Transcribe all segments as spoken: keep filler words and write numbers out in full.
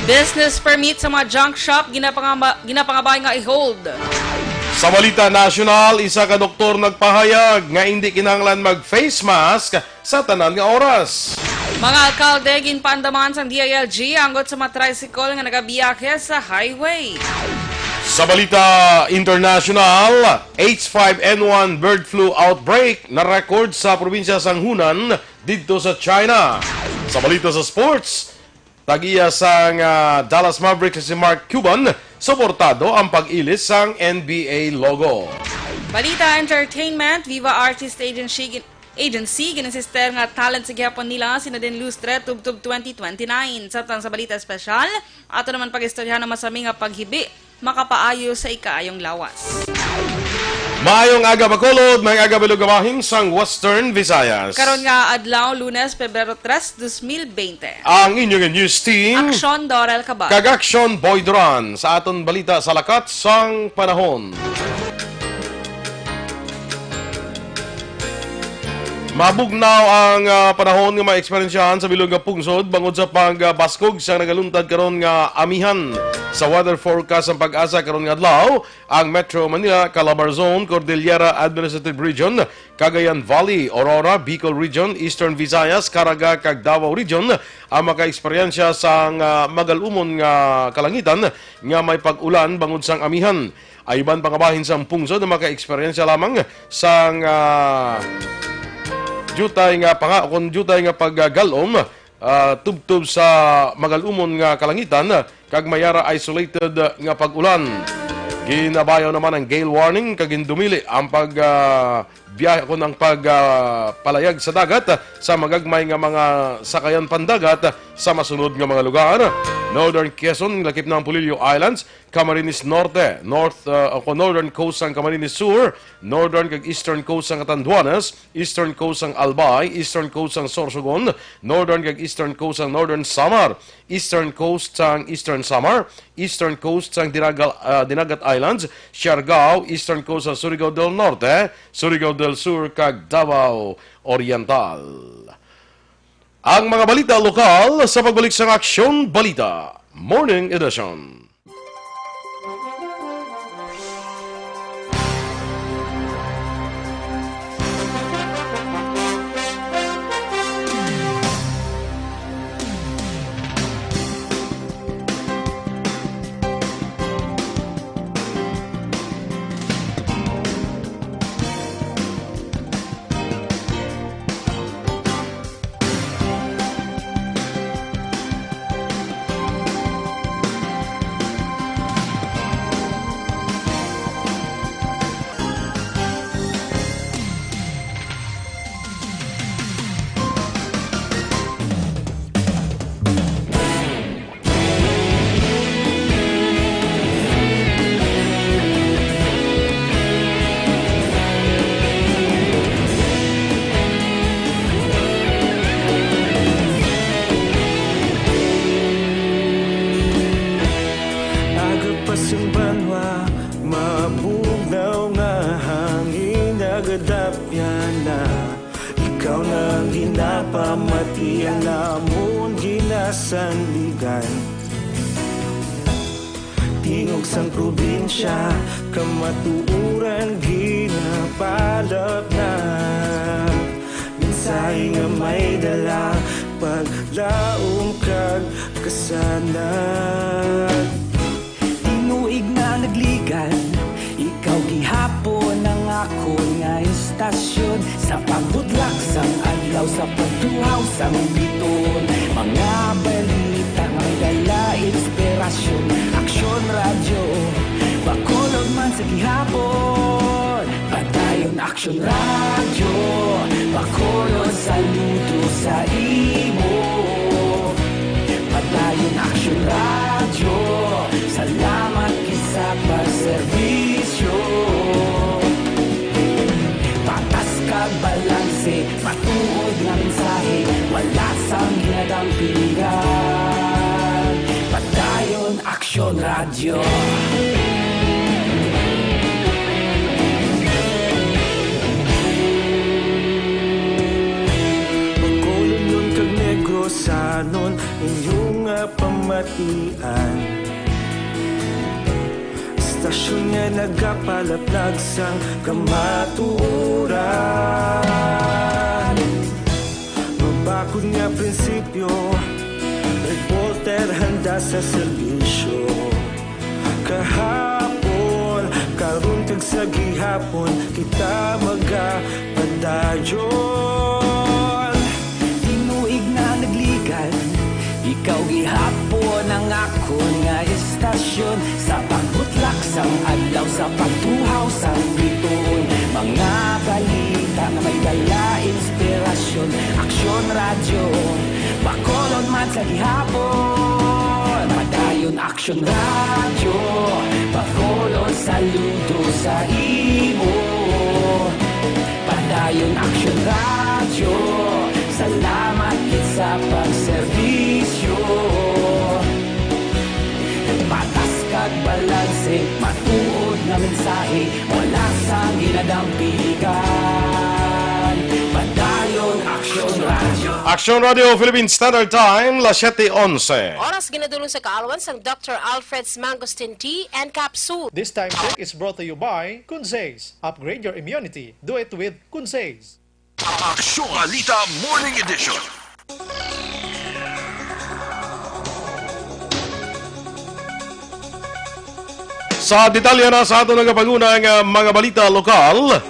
Business permit sa mga junk shop ginapangama-, ginapangabay nga i-hold. Sa balita nasyonal, isa ka doktor nagpahayag nga indi kinahanglan mag-face mask sa tanan nga oras. Mga alkalde ginpaandaman sang D I L G anggot sa mga tricycle nga nagabiyahe sa highway. Sa balita international, H five N one bird flu outbreak na-record sa probinsya sang Hunan didto sa China. Sa balita sa sports, tag-iya sang, ah, Dallas Mavericks si Mark Cuban, suportado ang pag-ilis sang N B A logo. Balita entertainment, Viva Artist Agency, Agency, gin-insister nga talent sa gihapon nila si Nadine Lustre tubtob twenty twenty-nine. Samtang sa balita espesyal, ato naman pag-istoryahan ang masami nga paghibi makapaayo sa ikaayong lawas. Maayong aga, Bacolod. Maayong aga, Bilog nga Bahin sang Western Visayas. Karon nga adlaw, Lunes, Pebrero tres, dos mil bente. Ang inyong news team, Aksyon Dorel Cabal. Kag Aksyon Boy Duran. Sa aton balita sa lakat sang panahon. Mabugnaw ang, ah, panahon nga maeksperyensyahan sa bilog nga pungsod bangod sa pagbaskog sang nagaluntad karon nga amihan. Sa weather forecast sang PAGASA karon nga adlaw, ang Metro Manila, Calabar Zone, Cordillera Administrative Region, Cagayan Valley, Aurora, Bicol Region, Eastern Visayas, Caraga, kag Davao Region ang makaeksperyensya sang, ah, magal-umon nga kalangitan nga may pag-ulan bangod sang amihan. Ang iban pa nga bahin sang pungsod ang makaeksperyensya lamang sang, ah, diutay nga panga-, kon diutay nga paggal-om, ah, tubtob sa magal-umon nga kalangitan, kag may ara isolated nga pag-ulan. Ginabayaw naman ang gale warning, kag gindumili ang pag, ah, biyahe, kon ang pag, ah, palayag sa dagat sa magagmay nga mga sakayan pandagat sa masunod nga mga lugar: Northern Quezon, lakip na ang Polillo Islands, Camarines Norte, North, ah, o Northern Coast sang Camarines Sur, Northern kag Eastern Coast sang Catanduanes, Eastern Coast sang Albay, Eastern Coast sang Sorsogon, Northern kag Eastern Coast sang Northern Samar, Eastern Coast sang Eastern Samar, Eastern Coast sang Dinagal-, ah, Dinagat Islands, Siargao, Eastern Coast sang Surigao del Norte, Surigao del Sur, kag Davao Oriental. Ang mga balita lokal sa pagbalik sang Aksyon Balita Morning Edition. Aga pa sang banwa, mabugnaw nga hangin, nagadapyan na. Ikaw na ang ginapamati, ang amon ginasandigan. Tingog sang probinsya, kamatuoran ginapalapnap. Mensahe nga may dala, paglaom kag kasanag. Tinuig na nagligan, ikaw gihapon ang akon nga istasyon. Sa pagbutlak sang adlaw, sa pagtuhaw sang biton, mga balita may dala inspirasyon. Aksyon Radyo, Bacolod man sa gihapon. Padayon Aksyon Radyo, Bacolod, saludo sa imo. Padayon Aksyon Radyo, salamat gid sa pagserbisyo. Patas kag balanse, matuod nga mensahe, wala sang ginadampingan. Padayon Aksyon Radyo. Bacolodnon kag Negrosanon, inyo nga Pamatian. Istasyon nga nagapalaplag sang kamatuoran. Mabakod nga prinsipyo, reporter handa sa serbisyo. Kahapon, karon kag sa gihapon, kita magapadayon. Tinuig na nagligan, ikaw gihapon ang akon nga istasyon. Sa pagbutlak sang adlaw, sa pagtuhaw sang bituon, mga balita nga may dala inspirasyon. Aksyon Radyo, Bacolod man sa gihapon. Padayon Aksyon Radyo, Bacolod, saludo sa imo. Padayon Aksyon Radyo, salamat gid sa pagserbisyo. Patas kag balanse, matuod nga mensahe, wala sang ginadampigan. Padayon Aksyon Radyo. Aksyon Radyo Philippine Standard Time, las siete onse. Oras ginadulong sa kaalwan sang Doctor Alfred's Mangosteen Tea and Capsule. This time check is brought to you by Kunzes. Upgrade your immunity. Do it with Kunzes. Aksyon Balita Morning Edition. Sa detalye na sa aton nagapanguna nga mga balita lokal,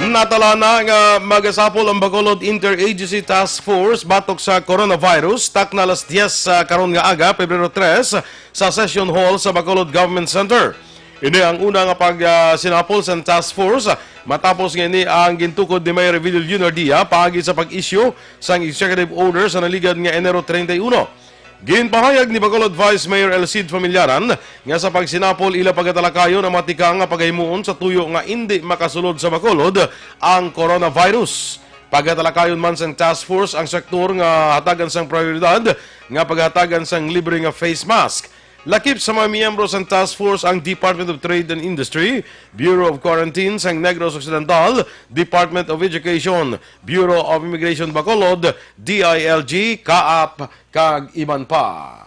natala na nga magasapol ang Bacolod Interagency Task Force batok sa coronavirus, takna alas diyes sa karon nga aga, Pebrero tres, sa Session Hall sa Bacolod Government Center. Ini ang una nga pag, ah, sinapol sang task force, ah, matapos nga ini ang gintukod ni Mayor Evilio Leonardia paagi sa pag-issue sang executive order sa naligad nga Enero treinta y uno. Ginpahayag ni Bacolod Vice Mayor El Cid Familiaran nga sa pagsinapol ila pagatalakayon ang matikang nga pagahimuon sa tuyo nga indi makasulod sa Bacolod ang coronavirus. Pagatalakayon man sang task force ang sektor nga hatagan sang prioridad nga paghatagan sang libre nga face mask. Lakip sa mga miyembro sang task force ang Department of Trade and Industry, Bureau of Quarantine sang Negros Occidental, Department of Education, Bureau of Immigration Bacolod, D I L G, CAAP, kag iban pa.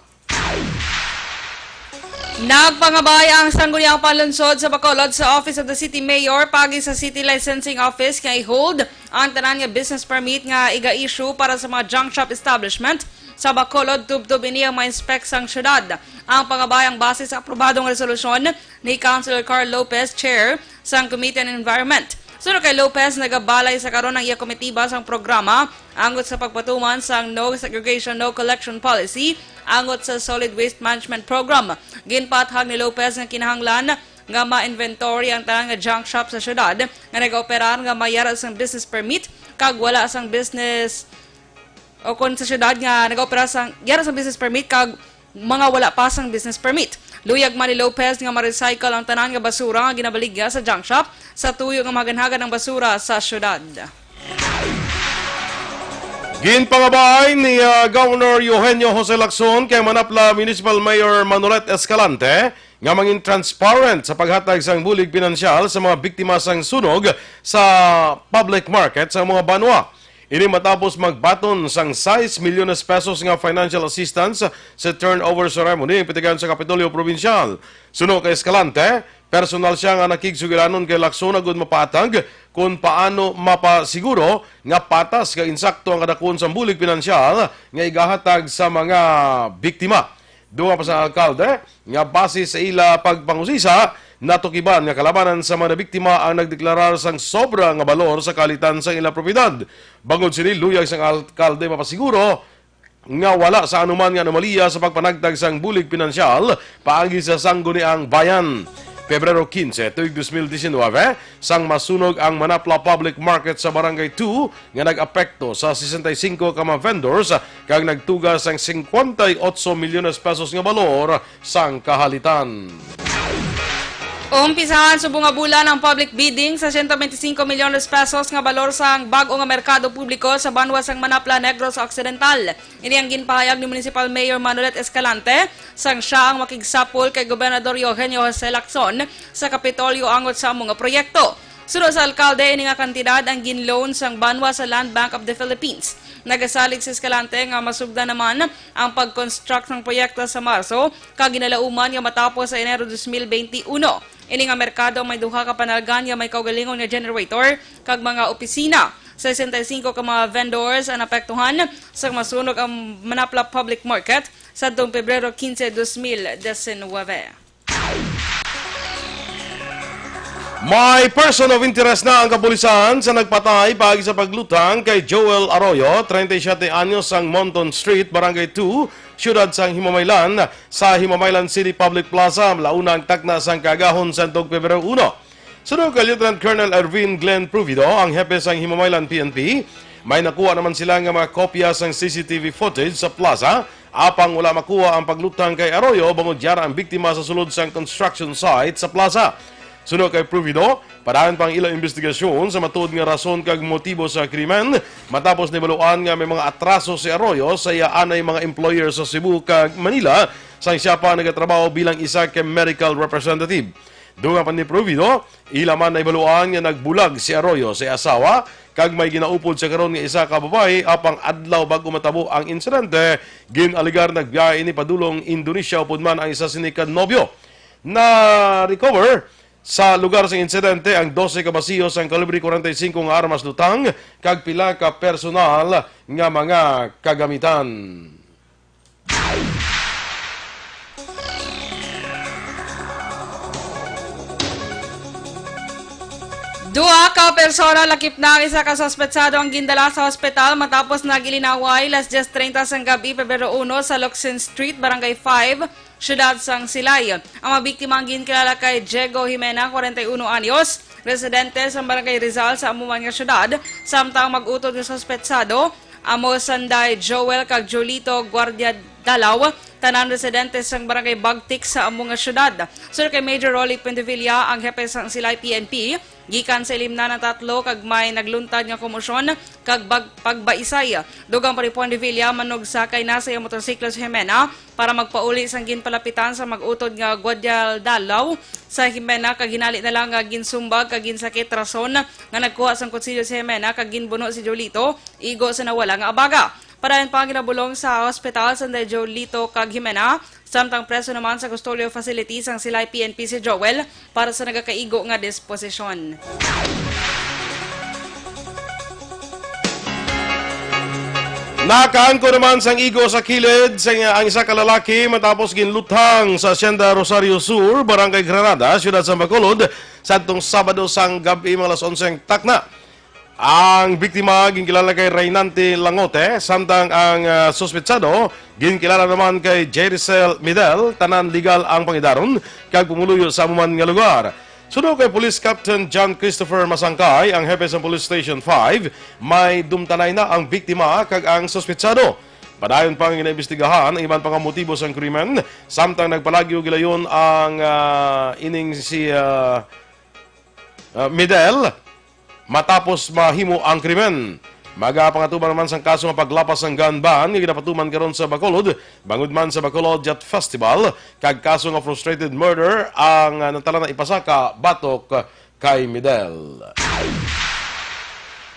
Nagpangabay ang Sangguniang Panlungsod sa Bacolod sa Office of the City Mayor paagi sa City Licensing Office nga i-hold ang tanan nga business permit nga iga-issue para sa mga junk shop establishment sa Bacolod, tubtob ini ang ma-inspect sang syudad. Ang pangabay ang base sa aprobadong resolusyon ni Councilor Carl Lopez, Chair sang Committee on Environment. Suno kay Lopez, nagabalay sa karon ang iya komitiba sang programa angot sa pagpatuman sang no segregation, no collection policy angot sa solid waste management program. Ginpaathag ni Lopez nga kinahanglan nga ma-inventory ang tanan nga junk shop sa syudad nga nagaoperar nga may yara sang business permit kag wala sang business, o kon sa syudad nga nagaoperar sang yara sang business permit kag mga wala pa sang business permit. Luyag man ni Lopez nga ma-recycle ang tanan nga basura nga ginabaligya sa junk shop sa tuyo nga mahaganhagan ang basura sa syudad. Ginpangabay ni, ah, Governor Eugenio Jose Lacson kay Manapla Municipal Mayor Manolet Escalante nga mangin transparent sa paghatag sang bulig pinansyal sa mga biktima sang sunog sa public market sa mga banwa. Ini matapos magbaton sang sais milyones pesos nga financial assistance sa turnover ceremony ang pitigan sa Kapitolyo Probinsyal. Suno kay Escalante, personal siya nga nakigsugilanon kay Lacson agud mapatag kon paano mapasiguro nga patas kag insakto ang kadakuon sang bulig pinansyal nga igahatag sa mga biktima. Duha pa sa alkalde nga base sa ila pagpangusisa, natukiban nga kalabanan sa mga nabiktima ang nagdeklarar sang sobra nga balor sa kalitan sang ila propiedad. Bangod sini, luyag sang alkalde mapasiguro nga wala sa anuman nga anomalya sa pagpanagtag sang bulig pinansyal paagi sa Sangguniang Bayan. Pebrero quince, tuig dos mil diecinueve, sang masunog ang Manapla Public Market sa Barangay two nga nag-apekto sa sesenta y cinco ka mga vendors kag nagtuga sang cincuenta y ocho milyones pesos nga balor sang kahalitan. Umpisahan subong nga bulan ang public bidding sa siyento benti singko milyones pesos nga balor sang bag-o nga merkado publiko sa banwa sang Manapla, Negros Occidental. Ini ang ginpahayag ni Municipal Mayor Manolet Escalante sang siya ang makigsapol kay Gobernador Eugenio Jose Lacson sa Kapitolyo angot sa amo nga proyekto. Suno sa alkalde, ini nga kantidad ang gin-loan sang banwa sa Land Bank of the Philippines. Nagasalig si Escalante nga masugdan naman ang pag-construct sang proyekto sa Marso kag ginalauman nga matapos sa Enero dos mil bente uno. Ini nga merkado may duha ka panalgan nga may kaugalingon nga generator kag mga opisina. Sesenta y cinco ka mga vendors ang naapektuhan sa masunog ang Manapla Public Market sadtong Pebrero quince, dos mil diecinueve. May person of interest na ang kapulisan sa nagpatay paagi sa paglutang kay Joel Arroyo, treinta y siete anyos, sang Monton Street, Barangay two, siyudad sang Himamaylan, sa Himamaylan City Public Plaza. Launa ang takna sang kaagahon sa Pebrero uno. Suno kay Lieutenant Colonel Ervin Glenn Provido, ang hepe sang Himamaylan P N P, may nakuha naman sila nga mga kopya sang C C T V footage sa plaza, apang wala makuha ang paglutang kay Arroyo bangod yara ang biktima sa sulod sang construction site sa plaza. Suno kay Provido, padayon pa ang ila investigasyon sa matuod nga rason kag motibo sa krimen, matapos nahibaluan nga may mga atraso si Arroyo sa iya anay mga employer sa Cebu kag Manila, sang siya pa nagatrabaho bilang isa ka medical representative. Dungan pa ni Provido, ila man nahibaluan nga nagbulag si Arroyo sa iya asawa, kag may ginaupod siya karon nga isa ka babayi, apang adlaw bag-o matabo ang insidente, gin-alegar nagbiyahe ini padulong Indonesia upod man ang isa sini ka nobyo. Na-recover sa lugar sa insidente ang dose ka basiyo sang kalibre kwarenta y singko nga armas lutang kag pila ka personal nga mga kagamitan. Duha ka persona, lakip na ang isa ka suspetsado, ang gindala sa ospital matapos nagilinaway las diez treinta sang gab-i, Pebrero uno, sa Locsin Street, Barangay five, siyudad sang Silay. Ang mga biktima ang ginkilala kay Diego Jimena, kwarenta y uno anyos, residente sa Barangay Rizal sa amo man nga siyudad, samtang mag-utod nga suspetsado, amo sanday Joel kag Jolito Guardia Dalaw, tanan residente sang Barangay Bagtik sa amo nga siyudad. Suno kay Major Rolly Pendevilla, ang hepe sang Silay P N P, gikan sa ilimnan ang tatlo kag may nagluntad nga komosyon kag bag-, pagbaisay. Dugang pa ni Pendevilla, manugsakay na sa iyang motorsiklo si Jimena para magpauli sang ginpalapitan sa mag-utod nga Guardia Dalaw sa Jimena, kag hinali na lang nga ginsumbag kag ginsakit, rason nga nagkuha sang kutsilyo si Jimena kag ginbuno si Jolito, igo sa nawala nga abaga. Padayon pa ang ginabulong sa ospital sanday Jolito kag Jimena, samtang preso naman sa custodial facility sang Silay P N P si Joel para sa nagakaigo nga disposisyon. Nakaangko naman sang igo sa kilid sa ang isa ka lalaki matapos ginluthang sa Hacienda Rosario Sur, Barangay Granada, siyudad sa Bacolod, sadtong Sabado sang gab-i, mga alas onse ang takna. Ang biktima ginkilala kay Reynante Langote, samtang ang, ah, suspetsado ginkilala naman kay Jericel Midel, tanan legal ang pangidaron kag pumuluyo sa amo man nga lugar. Suno kay Police Captain John Christopher Masangkay, ang hepe sa Police Station five, may dumtanay na ang biktima kag ang suspetsado. Padayon pang ginaimbestigahan ang iban pa nga motibo sang krimen, samtang nagpalagyo gilayon ang, ah, ining si, ah, ah, Midel. Matapos mahimo ang krimen, magapangatuban naman sang kaso nga paglapas sang gun ban nga ginapatuman karon sa Bacolod, bangod man sa Bacolod Yacht Festival, kag kaso nga frustrated murder ang, ah, natalana ipasaka batok kay Midel.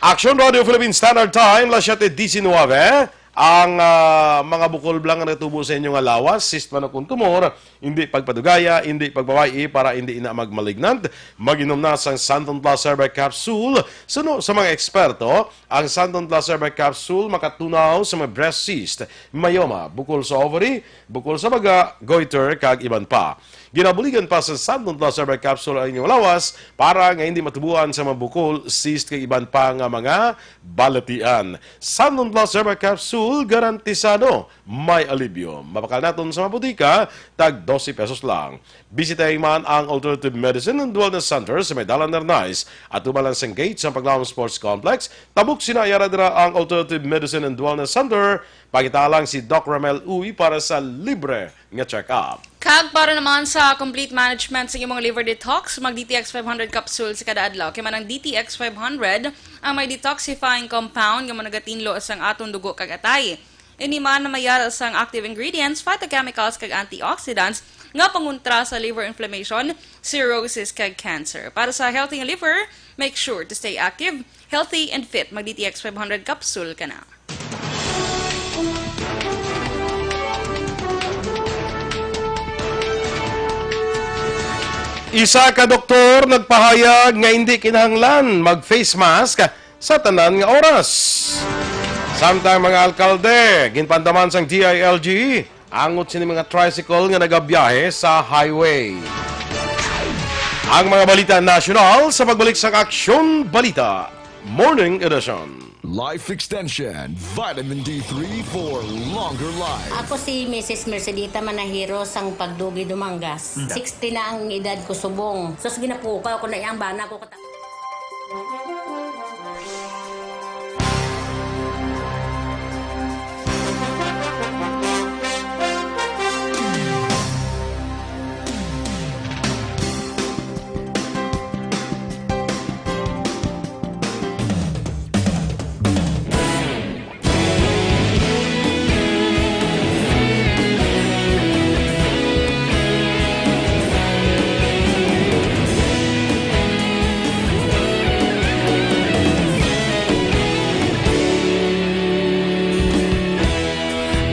Action Radio Philippine Standard Time, las siete diecinueve. Ang, ah, mga bukol bala nga natubo sa inyo nga lawas, cyst man o kon tumor, hindi pagpadugaya, hindi pagpawai para hindi ina mag-malignant. Mag-inom na sang Santon Plus Herbal Capsule. Suno sa mga eksperto, ang Santon Plus Herbal Capsule makatunaw sa mga breast cyst, myoma, bukol sa ovary, bukol sa baga, goiter, kag iban pa. Ginabuligan pa sa Santon Plus Herbal Capsule ang inyong lawas para nga hindi matubuan sa mga bukol, cyst, kag iban pa nga mga balatian. Santon Plus Herbal Capsule, garantisado may alibyo. Mabakal naton sa mga butika, tag dose pesos lang. Bisitahin man ang Alternative Medicine and Wellness Center sa may Dalan Arnaiz, atubangan sang gate sa Paglaom Sports Complex. Tabok sina, yara dira ang Alternative Medicine and Wellness Center. Pangita lang si Doc Ramel Uy para sa libre nga check-up. Kag para naman sa complete management sa imong liver detox, mag D T X five hundred capsules kada adlaw. Kay man ang D T X five hundred ang may detoxifying compound nga managatindog sang aton dugo kag atay. Ini man may yara sang active ingredients, phytochemicals, kag antioxidants nga pangontra sa liver inflammation, cirrhosis, kag cancer. Para sa healthy nga liver, make sure to stay active, healthy, and fit. Mag D T X five hundred capsule ka na. Isa ka doktor nagpahayag nga indi kinahanglan mag-face mask sa tanan nga oras. Samtang mga alkalde, ginpandaman sang D I L G angot sini mga tricycle nga nagabiyahe sa highway. Ang mga balita nasyonal sa pagbalik sang Aksyon Balita Morning Edition. Life Extension, Vitamin D three for longer life. Ako si Misis Mercedita Manahiro sang Pagdugi, Dumangas. Sixty na ang edad ko subong. Sus, ginapukaw ko na iyang bana ko kata-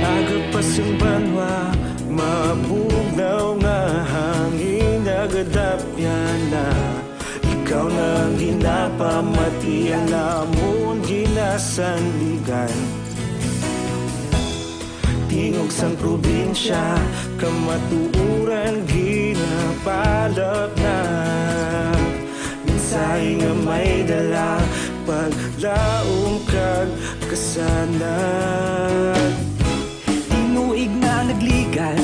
Aga pa sang banwa, mabugnaw nga hangin nagadapyan na. Ikaw na ang ginapamati, ang amon ginasandigan. Tingog sang probinsya, kamatuoran ginabalap na. Mensahe nga may dala, paglaom kag kasanag. Tinuig na nagligan,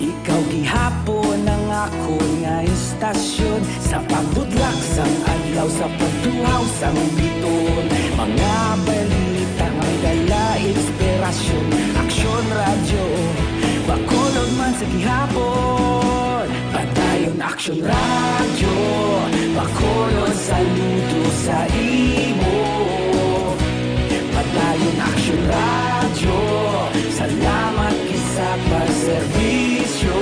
ikaw gihapon ang akon nga istasyon. Sa pagbutlak sang adlaw, sa pagtuhaw sang biton, mga balita may dala inspirasyon. Aksyon Radyo, Bacolod man sa gihapon. Padayon Aksyon Radyo, Bacolod, saludo sa imo. Padayon Aksyon Radyo, salamat gid sa pagserbisyo.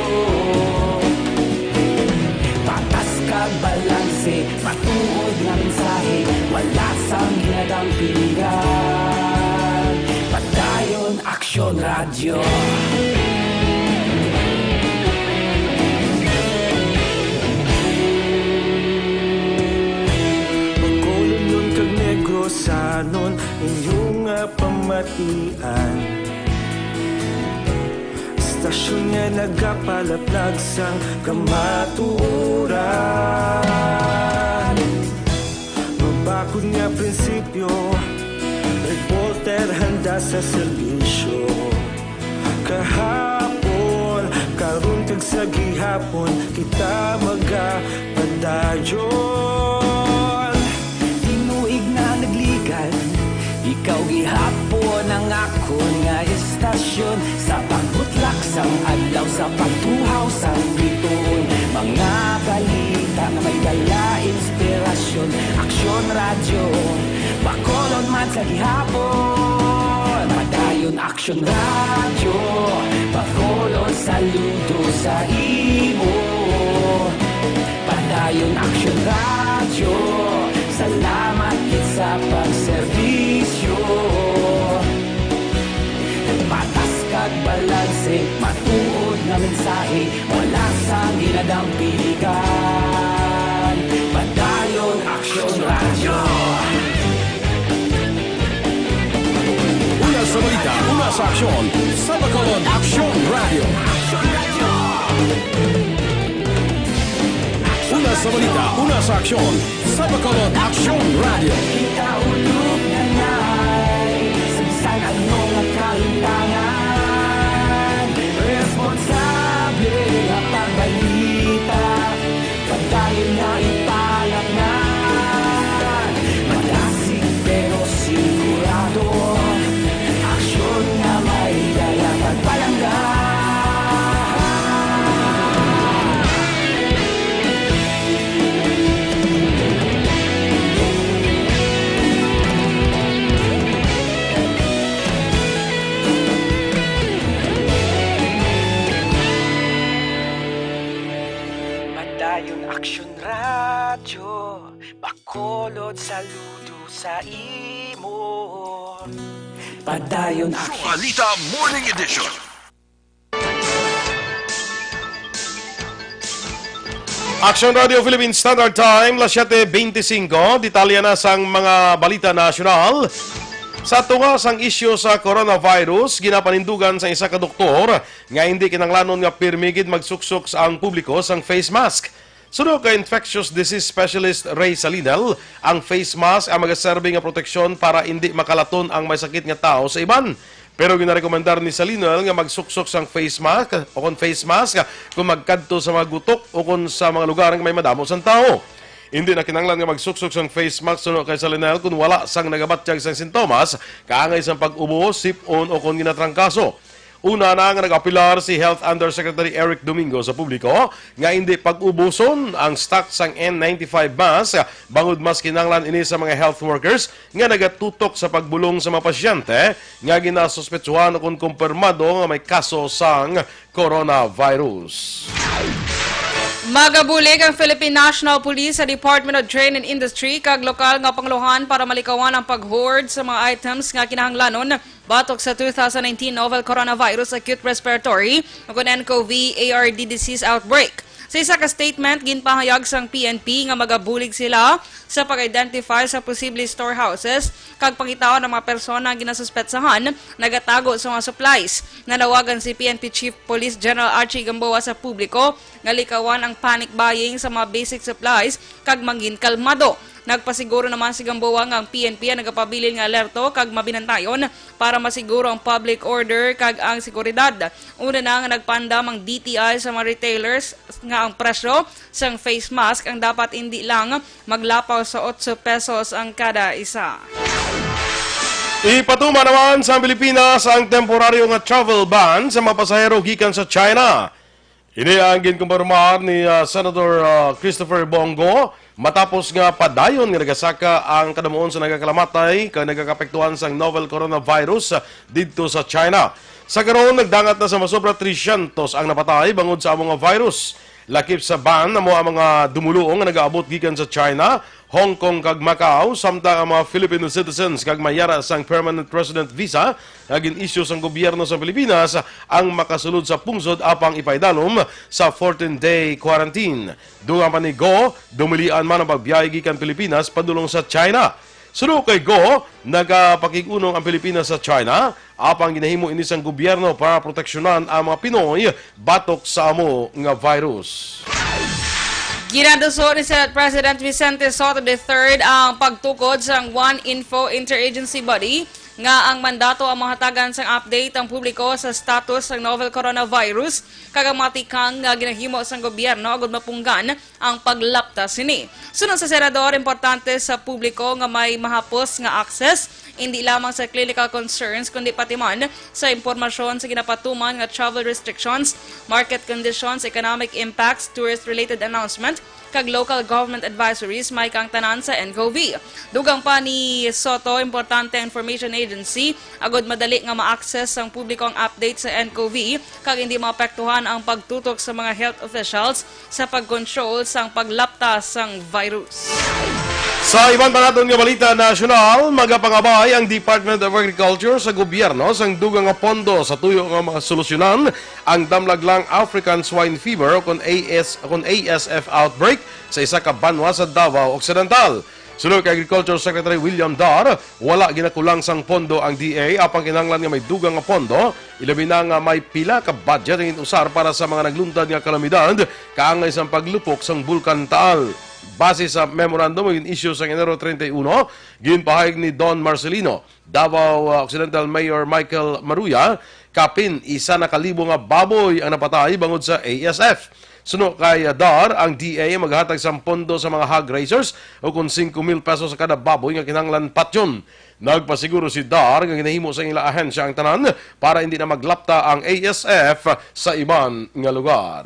Patas kag balanse, matuod nga mensahe, wala sang ginadampingan. Padayon Aksyon Radyo. Bacolodnon kag Negrosanon, inyo nga pamatian. Istasyon nga nagapalaplag sang kamatuoran. Mabakod nga prinsipyo, reporter handa sa serbisyo. Kahapon, karon kag sa gihapon, kita magapadayon. Tinuig na nagligan, ikaw gihapon ang akon nga istasyon. Sa pagbutlak sang adlaw, sa pagtuhaw sang biton, mga balita nga may dala inspirasyon. Aksyon Radyo, Bacolod man sa gihapon. Padayon Aksyon Radyo, Bacolod, saludo sa imo. Padayon Aksyon Radyo, salamat gid sa pagserbisyo. Patas kag balanse, matuod nga mensahe, wala sang ginadampingan. Padayon Aksyon Radyo. Una sa balita, una sa aksyon, sa Bacolod Aksyon Radyo. Una sa balita, una sa aksyon, sa Bacolod Aksyon Radyo. Kita ulog na nay, sa bisan ano nga kahimtangan, responsable nga pagbalita, padayon na ipalaknag. Madasig pero sigurado, aksyon nga may dala pagpalangga. Padayon Aksyon Radyo, Bacolod, saludo sa imo. Padayon Aksyon. Balita Morning Edition. Action Radio Philippine Standard Time, las siete veinticinco. Detalye na sang mga balita nasyonal. Sa tunga sang isyu sa coronavirus, ginapanindugan sa isa ka doktor nga hindi kinahanglanon nga pirmi gid magsuksok sa ang publiko sang face mask. Suno kay infectious disease specialist Ray Salinel, ang face mask ang magaserbi nga proteksyon para hindi makalaton ang may sakit nga tawo sa iban. Pero ginarekomendar ni Salinel nga magsuksok sang face mask o kon face mask kung magkadto sa mga gutok o kon sa mga lugar nga may madamo sang tawo. Hindi na kinahanglan nga magsuksok sang face mask suno kay Salinel kung wala sang nagabatyag sang sintomas, kaangay sang pag-ubo, sip-on o kon ginatrangkaso. Una na nga nag-apilar si Health Undersecretary Eric Domingo sa publiko nga hindi pag-ubuson ang stock sang N ninety-five mask, bangod mas kinahanglan ini sa mga health workers nga nagatutok sa pagbulong sa mga pasyente nga ginasuspetsuhan o kon kumpirmado nga may kaso sang coronavirus. Magabulig ang Philippine National Police sa Department of Trade and Industry kag lokal nga pangulohan para malikawan ang pag-hoard sa mga items nga kinahanglanon batok sa two thousand nineteen novel coronavirus acute respiratory o kon N C O V A R D disease outbreak. Sa isa ka statement, ginpahayag sang P N P nga magabulig sila sa pag-identify sa posible storehouses kag pangitaon ang mga persona nga ginasuspetsahan nagatago sa mga supplies. Nanawagan si P N P Chief Police General Archie Gamboa sa publiko nga likawan ang panic buying sa mga basic supplies kag mangin kalmado. Nagpasiguro naman si Gamboa nga ang P N P ang nagapabilin nga alerto kag mabinantayon para masiguro ang public order kag ang seguridad. Una na nga nagpaandam ang D T I sa mga retailers nga ang presyo sang face mask ang dapat indi lang maglapaw sa otso pesos ang kada isa. Ipatuman naman sa Pilipinas ang temporaryo nga travel ban sa mga pasahero gikan sa China. Ini ang ginkumpirmar ni, ah, Senator, ah, Christopher Bong Go matapos nga padayon nga nagasaka ang kadamuon sa nagakalamatay kag nagakapektuhan sang novel coronavirus, ah, didto sa China. Sa karon, nagdangat na sa masobra trescientos ang napatay bangod sa amo nga virus. Lakip sa ban amo ang mga dumoluong nga nagaabot gikan sa China, Hong Kong kag Macau, samtang ang mga Filipino citizens kag may yara sang permanent resident visa nga gin-issue sang gobyerno sa Pilipinas ang makasulod sa pungsod apang ipaidalom sa fourteen-day quarantine. Dugang pa ni Go, dumilian man ang pagbiyahe gikan Pilipinas padulong sa China. Suno kay Go, nagapakig-unong ang Pilipinas sa China, apang ginahimo ini sang gobyerno para proteksyonan ang mga Pinoy batok sa amo nga virus. Ginaduso ni Senate President Vicente Sotto the third ang pagtukod sang One Info Interagency Body nga ang mandato ang mahatagan sang update ang publiko sa status sang novel coronavirus kag ang mga tikang nga ginahimo sang gobyerno agud mapunggan ang paglapta sini. Suno sa senador, importante sa publiko nga may mahapos nga access, hindi lamang sa clinical concerns, kundi pati man sa impormasyon sa ginapatuman nga travel restrictions, market conditions, economic impacts, tourist-related announcement, kag local government advisories, may kang tanan sa N C O V. Dugang pa ni Sotto, importante ang Information Agency agud madali nga ma-access sang publiko ang update sa N C O V kag hindi maapektuhan ang pagtutok sa mga health officials sa pag-control sang paglapta sang virus. Sa iban pa naton nga balita nasyonal, magapangabay ang Department of Agriculture sa gobyerno sang dugang nga pondo sa tuyo nga masolusyonan ang damlaglang African Swine Fever o kon A S, o kon A S F outbreak sa isa ka banwa sa Davao Occidental. Suno kay Agriculture Secretary William Dar, wala ginakulang sang pondo ang D A, apang kinahanglan nga may dugang nga pondo, ilabi na nga may pila ka budget ang inusar para sa mga nagluntad nga kalamidad kaangay sang paglupok sang Bulkan Taal. Base sa memorandum nga gin-issue sang Enero treinta y uno, ginpahayag ni Don Marcelino, Davao, uh, Occidental Mayor Michael Maruya, kapin isa na ka libo nga baboy ang napatay bangod sa A S F. Suno kay, uh, Dar, ang D A maghatag sang pondo sa mga hog raisers o kon singko mil pesos sa kada baboy nga kinahanglan patyon. Nagpasiguro si Dar nga ginahimo sa ila ahensya ang tanan para hindi na maglapta ang A S F sa iban nga lugar.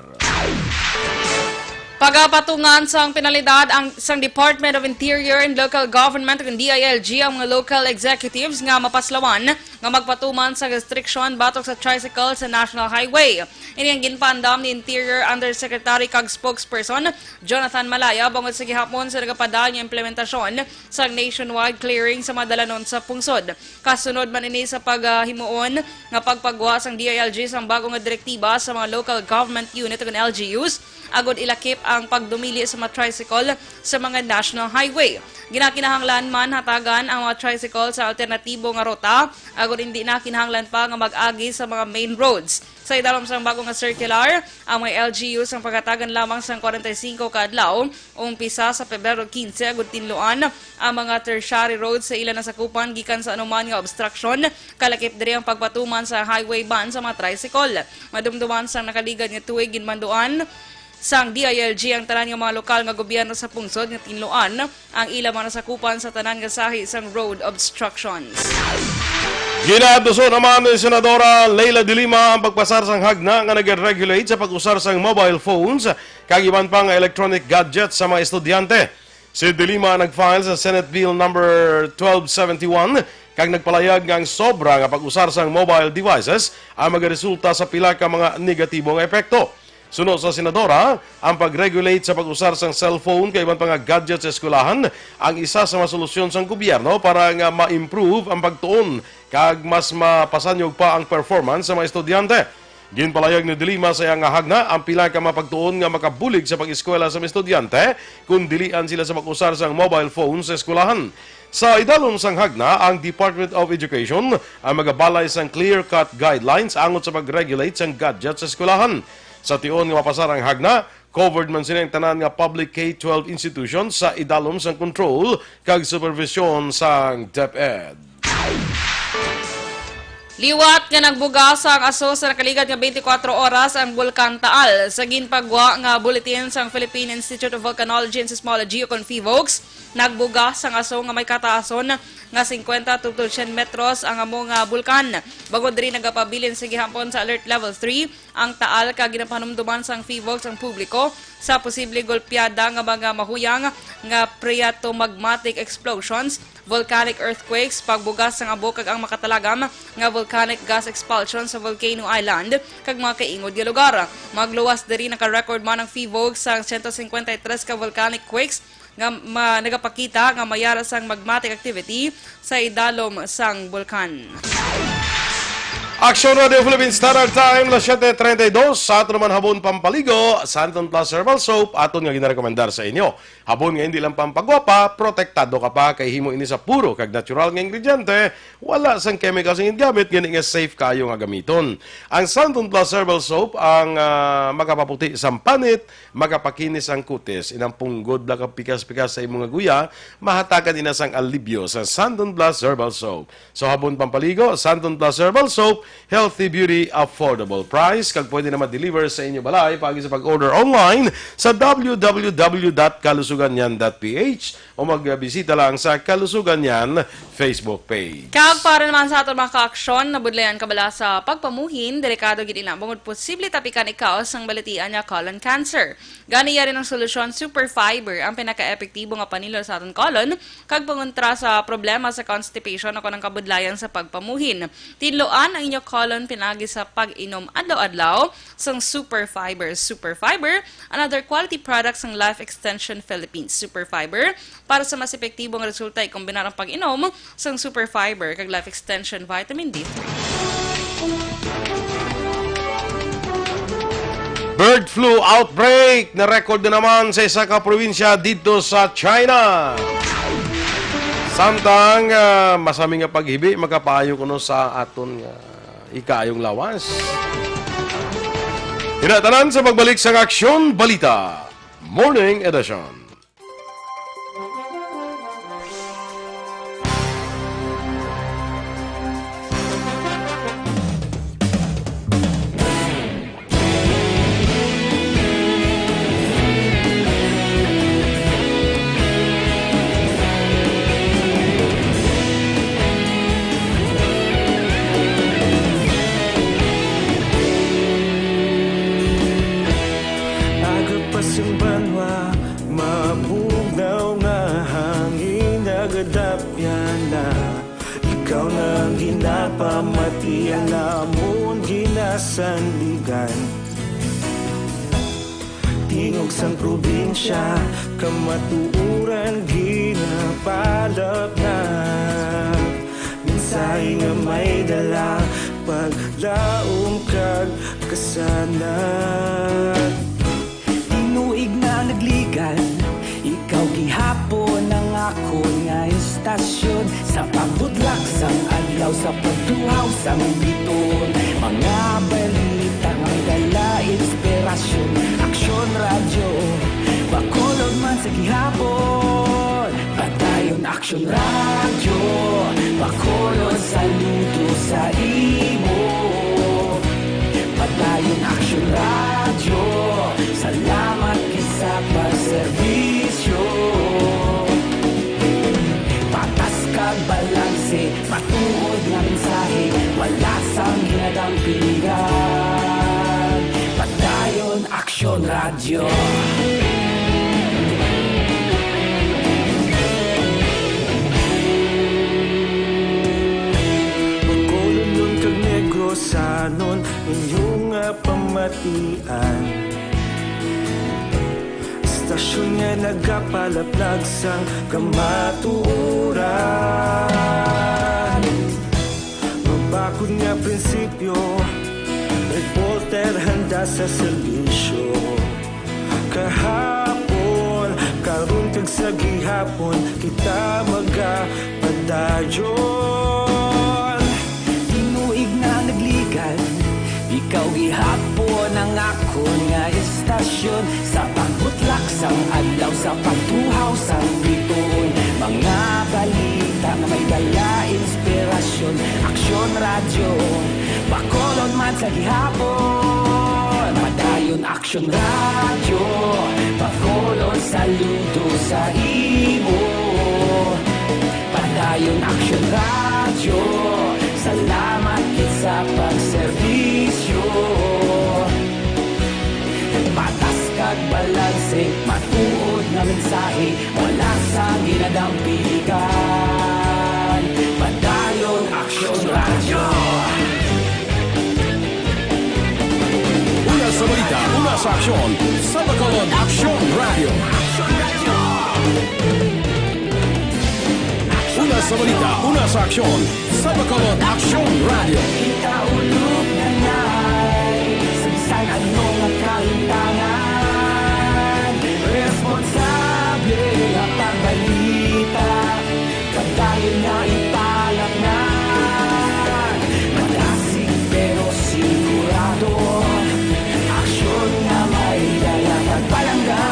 Pagapatungan sang penalidad ang sang Department of Interior and Local Government, ang D I L G, ang mga local executives nga mapaslawan nga magpatuman sa restriction batok sa tricycle sa National Highway. Ini ang ginpaandam ni Interior Undersecretary kag spokesperson Jonathan Malaya bangod sa gihapon sa nagapadayon nga implementasyon sa nationwide clearing sa mga dalanon sa pungsod. Kasunod man ini sa paghimuon nga pagpagwa sang D I L G sang bago nga direktiba sa mga local government unit ug L G Us agud ilakip ang pagdumili sa mga tricycle sa mga national highway. Ginakinahanglan man hatagan ang mga tricycle sa alternatibo nga ruta agud hindi na kinahanglan pa nga mag-agi sa mga main roads. Sa idalom sang bago nga circular, ang mga L G U sang pagatagan lamang sang forty-five ka adlaw, umpisa sa Pebrero quince, agud tinluan ang mga tertiary roads sa ila nasakupan gikan sa anuman nga obstruction, kalakip diri ang pagpatuman sa highway ban sa mga tricycle. Madumduman sang nakaligad nga tuig, ginmanduan sang D I L G ang tanan nga mga lokal nga gobyerno sa pungsod nga tinluan ang ila mga nasakupan sa tanan nga sahi sang road obstructions. Ginaantuso naman ni Senadora Leila de Lima ang pagpasar sang hagna nga nag-regulate sa pag-usar sang mobile phones kag iban pa nga electronic gadgets sa mga estudyante. Si de Lima nag-file sa Senate Bill number twelve seventy-one kag nagpalayag nga ang sobra nga pag-usar sang mobile devices ang magaresulta sa pila ka mga negatibo nga epekto. Suno sa senadora, ang pag-regulate sa pag-usar sang cellphone kag iban pa nga gadget sa eskwelahan ang isa sa mga solusyon sang gobyerno para nga ma-improve ang pagtuon kag mas mapasanyog pa ang performance sa mga estudyante. Ginpalayag ni de Lima sa iya nga hagna ang pila ka mga pagtuon nga makabulig sa pag-eskwela sa mga estudyante kon dilian sila sa pag-usar sang mobile phone sa eskwelahan. Sa idalom sang hagna, ang Department of Education ang magabalay sang clear-cut guidelines angot sa pag-regulate sang gadget sa eskwelahan. Sa tion nga mapasar ang hagna, covered man sini ang tanan nga public K twelve institutions sa idalom sang kontrol kag supervision sang DepEd. Liwat nga nagbuga sang aso sa nakaligad nga twenty-four oras ang Bulkan Taal. Sa ginpagwa nga bulletin sang Philippine Institute of Volcanology and Seismology o kon PHIVOLCS, nagbuga sang aso nga may kataason nga fifty to two hundred metros ang amo nga bulkan. Bangod diri, nagapabilin sa gihapon sa Alert Level three ang Taal kag ginapahanumduman sang PHIVOLCS ang publiko sa posible golpeada nga mga mahuyang nga phreatomagmatic explosions, volcanic earthquakes, pagbugas sang abo kag ang makatalagam nga volcanic gas expulsion sa Volcano Island kag mga kaingod nga lugar. Magluwas diri, naka-record man ang PHIVOLCS sang one hundred fifty-three ka volcanic quakes nga ma-, nagapakita nga may ara sang magmatic activity sa idalom sang bulkan. Aksyon Radio Philippine Standard Time, las siete treinta y dos. Sa aton naman habon pampaligo, Santon Plus Herbal Soap, aton nga ginarekomendar sa inyo. Habon nga hindi lang pampagwapa, protektado ka pa kay himo ini sa puro kag natural nga ingrediente, wala sang chemical sang gingamit, gani nga safe kayo nga gamiton. Ang Santon Plus Herbal Soap ang, ah, makapaputi sang panit, makapakinis ang kutis. Inang punggod lang kag pikas-pikas sa imo nga guya, mahatagan ina sang alibyo sa Santon Plus Herbal Soap. So, habon pampaligo, Santon Plus Herbal Soap, healthy beauty, affordable price, kag pwede na ma-deliver sa inyo balay paagi sa pag-order online sa w w w dot kalusugan yan dot p h o magbisita lang sa Kalusugan Yan Facebook page. Kag para naman sa aton mga kaaksyon, nabudlayan ka bala sa pagpamuhin, delikado gid ina bangod posible tapikan ikaw sang balatian nga colon cancer. Gani, yari ang solusyon, Super Fiber ang pinaka-epektibo nga panilo sa aton colon kag pangontra sa problema sa constipation o kon ang kabudlayan sa pagpamuhin. Tinluan ang inyo colon pinaagi sa pag-inom adlaw-adlaw sang Super Fiber. Super Fiber, another quality product sang Life Extension Philippines. Super Fiber, para sa mas epektibo nga resulta, ikombinar ang pag-inom sang Super Fiber kag Life Extension Vitamin D three. Bird flu outbreak na-record na naman sa isa ka probinsya didto sa China. Samtang, ah, masami nga paghibi, makapaayo kuno sa aton nga ikaayong lawas. Ina tanan sa pagbalik sang Aksyon Balita Morning Edition. Aga pa sing banwa, ma- namon ginasandigan. Tingog sang probinsya, kamatuoran ginapalapnag. Mensahe nga may dala, paglaom kag kasanag. Tinuig na nagligan, ikaw gihapon ang akon nga istasyon. Sa pagbutlak sang adlaw, sa pagtuhaw sang biton, mga balita may dala inspirasyon. Aksyon Radyo, Bacolod man sa gihapon. Padayon Aksyon Radyo, Bacolod saludo sa imo. Padayon Aksyon Radyo, salamat gid sa pagserbisyo. Patas kag balanse, matuod nga mensahe, wala sang ginadampigan. Padayon Aksyon Radyo. Bacolodnon kag Negrosanon, inyo nga pamatian. Istasyon nga nagapalaplag sang kamatuoran. Mabakod nga prinsipyo, reporter handa sa serbisyo. Kahapon, karon kag sa gihapon, kita magapadayon. Tinuig na nagligan, ikaw gihapon ang akon nga istasyon. Sa pagbutlak sang adlaw, sa pagtuhaw sang biton, mga balita nga may dala inspirasyon. Aksyon Radyo, Bacolod man sa gihapon. Padayon Aksyon Radyo, Bacolod saludo sa imo. Padayon Aksyon Radyo, salamat gid sa pagserbisyo. Patas kag balanse, matuod nga mensahe, wala sang ginadampigan. Padayon Aksyon Radyo. Una sa balita, una sa aksyon, sa Bacolod Aksyon Radyo. Una sa balita, una sa aksyon, sa Bacolod Aksyon Radyo. Kita ulog na nay, sa bisan ano nga kahintangan, responsable nga pagbalita, padayon na ipalapngan. Madasig pero sigurado, aksyon nga may dala kag palangga.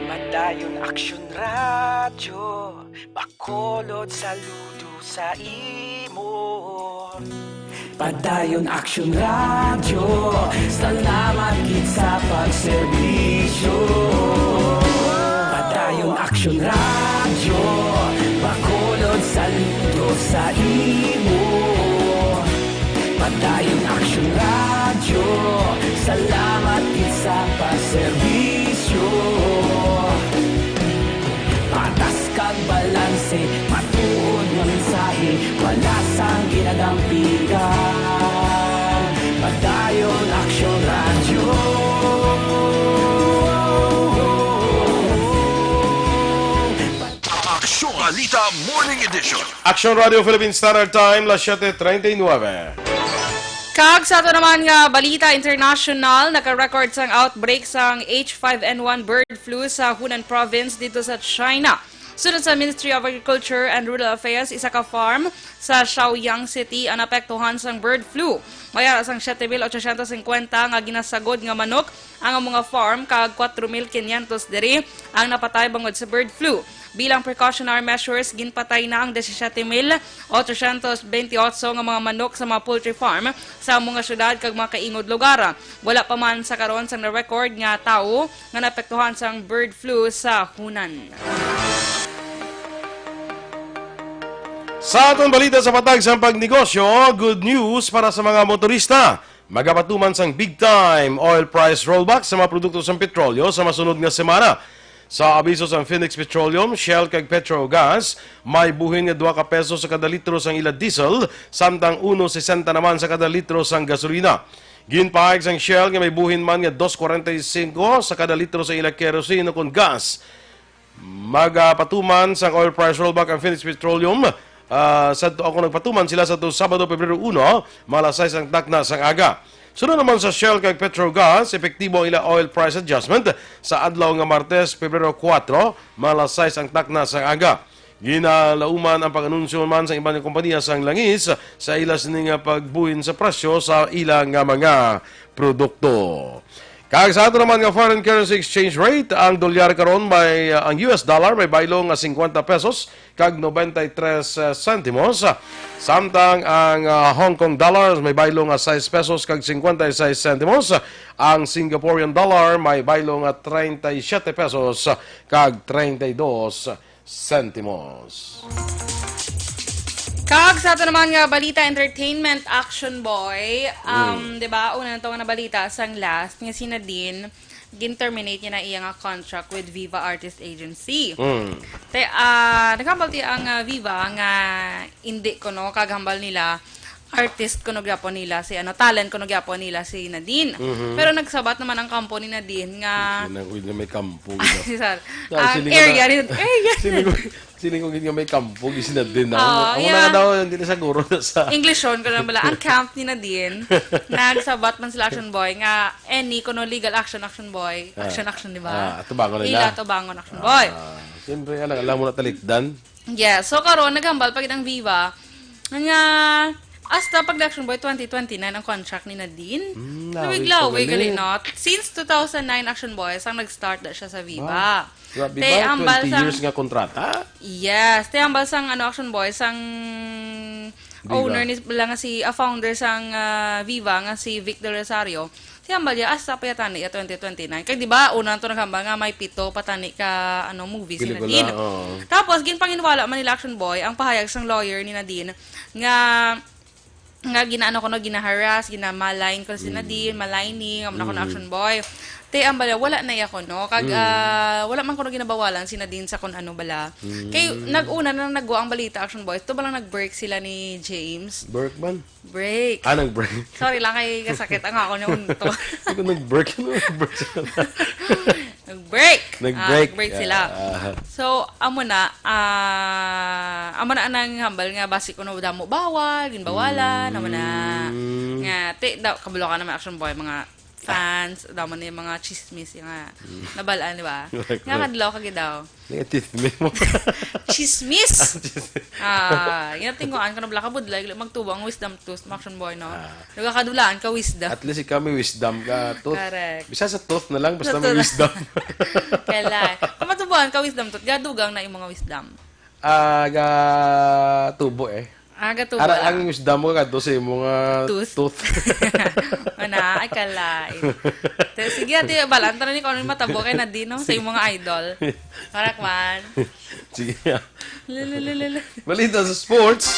Padayon Aksyon Radyo, Bacolod saludo sa imo. Padayon Aksyon Radyo, salamat gid sa pagserbisyo. Padayon Aksyon Radyo, Bacolod saludo sa imo. Padayon Aksyon Radyo, salamat gid sa pagserbisyo. Patas kag balanse, matuod nga mensahe, wala sang ginadampigan. Padayon Aksyon Radyo. Aksyon Balita Morning Edition. Aksyon Radio Philippine Standard Time, las siete treinta y nueve. Kag sa ato naman nga balita international, naka-record sang outbreak sang H five N one bird flu sa Hunan Province dito sa China. Sunod sa Ministry of Agriculture and Rural Affairs, isa ka farm sa Shaoyang City ang naapektuhan sang bird flu. May ara sang siete mil ochocientos cincuenta nga ginasagod nga manok ang mga farm, kag kwatro mil kinyentos diri ang napatay bangod sa bird flu. Bilang precautionary measures, ginpatay na ang disisyete mil ochocientos bentiocho nga mga manok sa mga poultry farm sa mga syudad kag mga kaingod lugar. Wala pa man sa karon sang na-record nga tawo nga naapektuhan sang bird flu sa Hunan. Sa aton balita sa patag sang pagnegosyo, good news para sa mga motorista. Magapatuman sang big time oil price rollback sa mga produkto sang petrolyo sa masunod nga semana. Sa abiso sang Phoenix Petroleum, Shell kag Petro Gas, may buhin nga dua ka pesos sa kada litro sang ila diesel, samtang uno sesenta naman sa kada litro sang gasolina. Ginpahayag sang Shell nga may buhin man nga dos kwarenta y singko sa kada litro sa ila kerosene kon gas. Magapatuman sang oil price rollback ang Phoenix Petroleum, ah, sa, o kung nagpatuman sila sa to Sabado, Pebrero uno, mga alas sais ang takna sang aga. Sunod naman sa Shell kag Petro Gas, epektibo ang ila oil price adjustment sa adlaw nga Martes, Pebrero kuwatro, mga alas sais ang takna sang aga. Ginalauman ang pag-anunsyo man sa iban nga kompanya sang langis sa ila sini nga pagbuhin sa presyo sa ila nga mga produkto. Kag sa ato naman nga foreign currency exchange rate, ang dolyar karon may, uh, ang U S dollar may baylo nga singkwenta pesos kag nobenta y tres sentimos, samtang ang, uh, Hong Kong dollars may baylo nga sais pesos kag singkwenta y sais sentimos, ang Singaporean dollar may baylo nga treinta y siete pesos kag treinta y dos sentimos. Kag sa ato naman nga balita, entertainment, Action Boy. Um, Mm. di ba, una na to nga nabalita sang last nga si Nadine, gin-terminate niya na iya nga contract with Viva Artist Agency. Mm. Te, ah, nagkambal ti ang, ah, Viva nga hindi ko, no, kag hambal nila, artist ko no gyapon nila si, ano, talent ko no gyapon nila si Nadine. Mhm. Pero nagsabat naman ang kampo ni Nadine nga Sino nga may kampo, gid? Ay, sorry. Dahil Ang siling ko area na ni, area. Siling ko, siling ko gid nga may kampo, gid si Nadine na. Oo, Ako yeah. na nga daw, hindi na siguro na sa Englishon ko lang bala. Ang camp ni Nadine, nagsabat man sila Action Boy nga any kuno legal action, Action Boy. Ah. Action, action, di ba? Ah, atubangon nila. Ila, atubangon, Action Boy. Ah, siyempre, alam, alam mo na talikdan. Yeah, so karon naghambal pa gid ang Viva nga hasta pag Action Boy twenty twenty-nine ang contract ni Nadine. Hmm, lawig, lawig, lawig, gali, no? Since two thousand nine, Action Boys ang nag-start na siya sa Viva. Wow. Grabe. Te, ba? Hambal Twenty sang years nga kontrata? Yes. Te, hambal sang, ano, Action Boys, sang Viva. Owner ni, lang nga si, a founder sang, ah, Viva, nga si Vic Del Rosario. Ti hambal niya, hasta pa yata niya twenty twenty-nine. Kay di ba, una to naghambal nga may pito pa tani ka, ano, movie si Pelikula, Nadine. Oo. Tapos, ginpanginwala man nila Action Boy ang pahayag sang lawyer ni Nadine nga, nga ginaano ko, no, gina-harass, ginamalain ko si Mm. Nadine, maligning, amo na ko, no, Mm. Action Boy. Te, hambal niya, wala na iya ko, no? Kag, Mm. ah, wala man ko, no, ginabawalan si Nadine sa kun ano bala. Mm. Kay, nag-una na nagwa ang balita, Action Boy. Ito ba lang nag-break sila ni James? Break man? Break. Ah, nag-break. Sorry lang, kay kasakit ang ako niya unto. Hindi ko nag-break. Ano nag-break sila? Nag-break. Nag-break. Ah, nag-break sila. Ah. So, amo na, ah, amo na anang hambal nga basi kuno damo bawal, ginbawalan, amo na. Mm. Nga, ti, da, kabalo ka naman, Action Boy, mga fans, damo na yung mga chismis, yung nga, Mm. nabalaan, di ba? Correct, Nga correct. kadlaw, kagi daw. Negative mo. Chismis! Ah, chismis. Ah, yun ang tinguan ko na bala kabudlay, magtubo ang wisdom tooth, Action Boy, no? Ah. Nagkakadulaan ka wisdom. At least ikaw may wisdom ka, tooth. Correct. Bisa sa tooth na lang, basta Sa may tooth. wisdom. Kaya, kung matubuan ka wisdom tooth, gadugang na yung mga wisdom. Ah, ga tubo eh. Ah, gatubo Ara, lang. Ang wisdom mo kadto sa imo nga Tooth. tooth. Ana, ay, kalain. Te, sige, ate, balaan ta na ni kung ano yung matabo kay Nadine, no? Sa Sige. imo nga idol. Para kwan. Sige. Lululululu. Balita sa sports.